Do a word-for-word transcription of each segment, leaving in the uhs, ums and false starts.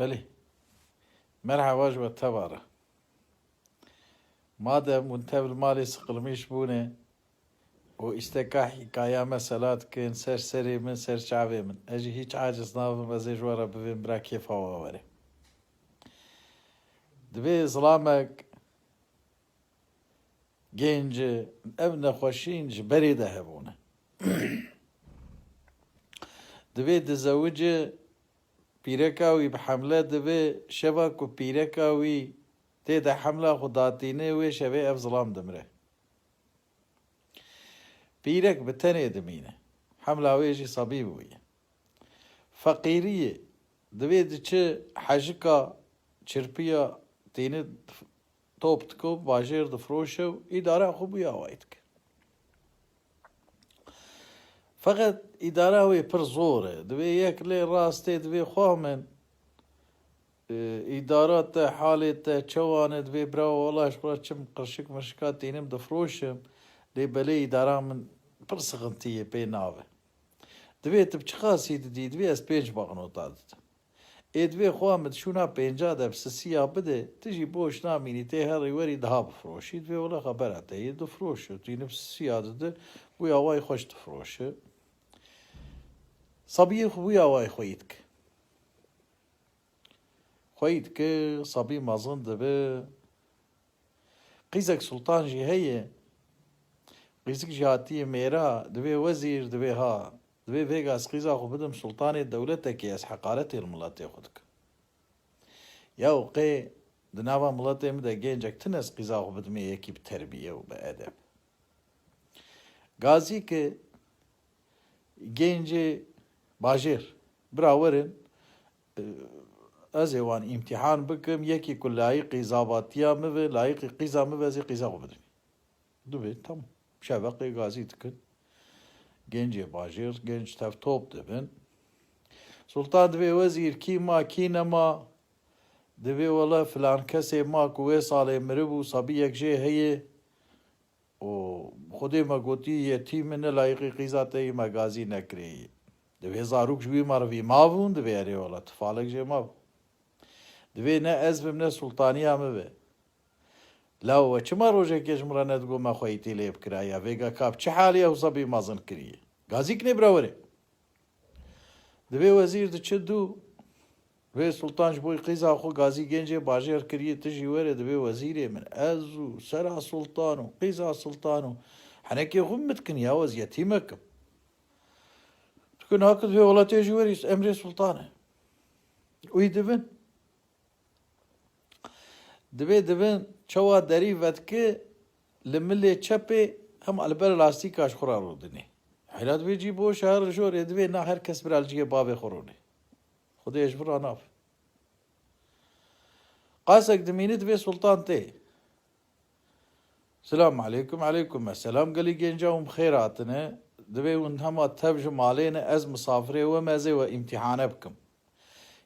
Belê. Merhaba ji we teva re. Madem hûn tev li malê siqilmîş bûne û îsteka hîkaya me sela dikin, ser serê min, ser çavê min. Ez jî hîç aciz nabim, ez ê ji we re bivêm bira kêfa we were. Divê zilamek Genc, ev nexweşîn ji berê de hebûne. Divê dizewice, pîreka wî bi hemle divê, şeva ku pîreka wî tê de hemla xwe datîne, wê şevê ev zilam dimire. Pîrek bi tenê dimîne. Hemla wê jî sebî bûye. Feqîriyê, divê diçe hejika çirpiya tîne top dike û bajêr difroşe û îdara xwe bûya wayî dike. Feqet îdara wê pir zor e. Divê yek lê rastê divê xwe min, e, îdara te, halê te çewan e, divê bira wela ji xwe çim qirşik mirşika tînim difroşim, lê belê îdara min pir sixintiyê pê nabe. Divê tu bi çi qasî didî? Divê ez pênc banknota didim. Ê divê xwe min di şûna pênca de bi sisiya bide, tu jî boş namînî tê herî werî daha bifroşî. Divê wela xebera te yê difroşe. Tu yî bi sisiya dide, bûya wayî xweş difroşe. Sabiyê xwe bûya wayî xweyî dike. Xweyî dike, sabî mezin dibe. Qîzek sultan jî heye. Qîzik jî hatiye mêra, divê wezîr, divê ha. Divê vêga ez qîza xwe bidim sultanê dewletekê, ez heqaretê li miletê xwe dikim. Ya û qê di nava miletê min de gencek tune ez qîza xwe bidimê yekî bi terbiye û bi edeb. Gazî ki gencê bajêr, bira werin, e, ez ê wan îmtîhan bikim, yekî ku layîqî zavatiya min ve, layîqî qîza min ve, ez ê qîza xwe bidim. Dibê, tamam. Şeveqê gazî dikin. Gencê bajêr, genc tev top dibin. Sultan divê wezîr kî ma, kî nema, divê wele filan kesê ma ku wê salê miribû, sabiyek jê heye. û Xwedê me gotî, yetîm e, ne layîqî qîza te yî, me gazî nekirê yî. Divê zarok ji wî merivî mabûn, divê erê wela tifalek jê mabû. Divê ne ez bim, ne sultaniya min be. Law we çima rojekê ji min re nedigot me xweyîtî lê bikiraya? Vêga ka bi çi halî ew sebî mezin kiriye? Gazîk nê bira were. Divê wezîr diçe dû. Vê sultan ji bo qîza xwe gazî gencê bajêr kiriye, tu jî were divê wezîrê min. Ez û sera sultan û qîza sultan û henekê xwe min dikin ya ez yetîmek im. Dikin hak divê welatê jî werî emrê sultan e. Wî divin. Divê divin çawa derî vedike li milê çepê hema li ber lastîka ji xwe re rûdinê. Heyla divê cî bo şehir li jorê divê na her kes bira li ciyê bavê xwe rûnê. Xwedê ji vir re nav. Qasek dimînî divê sultan tê. Selamu aleykum, aleykum selam. Gelî genca hûn bi xêr hatine. Divê hûn hema tev ji malê ne, ez misafirê we me, ez ê we îmtîhane bikim.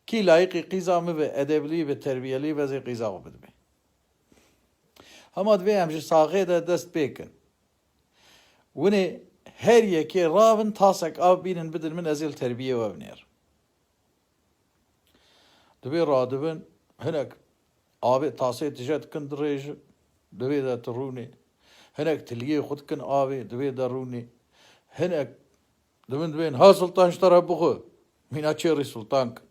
Kî layîqî qîza min ve, edeblî ve, terbiyelî ve, ez ê qîza xwe bidimê. Hema divê em ji saxê de dest pê kin. Winê her yekê ravin tasek av bînin bidin min, ez ê li terbiyê we binêrim. Divê radibin, hinek avê tasê tije dikin dirêjin, divê de tu rûnê. Hinek tiliyê xwe dikin avê, divê de rûnê. Hinek dibin dibên, ha sultan ji te re bixwe. Mîna çêrî sultan kin.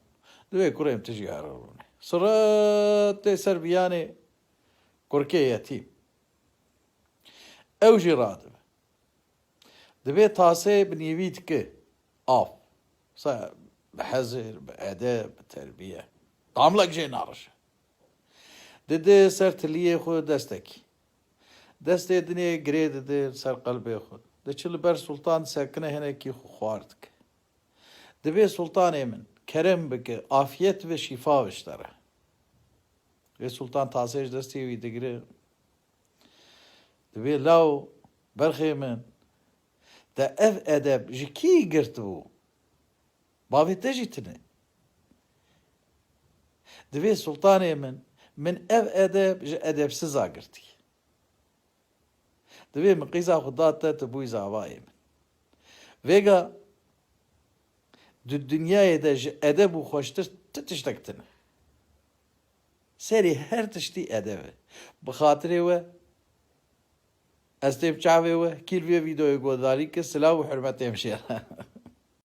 Divê kurê em tijî here rûnê. Siret tê ser viyanê kurkê yetîm. Ew jî radibe. Divê tasê bi nîvî dike av. Se bi hezir, bi edeb, bi terbiye. Damlek jê narije. Dide ser tiliyê xwe destekî. Destê dinê girê dide ser qelbê xwe. Diçe li ber sultan disekine hinekî xwe xwar dike. Divê sultanê min kerem bike, afiyet ve şîfa ve ji te re. Vê sultan tasê ji destê wî digire. Divê law berxê min, te ev edeb ji kî girtibû? Bavê te jî tune. Divê sultanê min, min ev edeb ji edebsiza girtî. Divê min qîza xwe da te, tu bûyî zavayê min. Vêga di dinyayê de ji edeb û xweştir ti tiştek tune. Serê her tiştî edeb e. Bi xatirê we, ez têm çavê we, kî li vê vîdeoyê guhdarî kir, silav û hurmetê min jê re.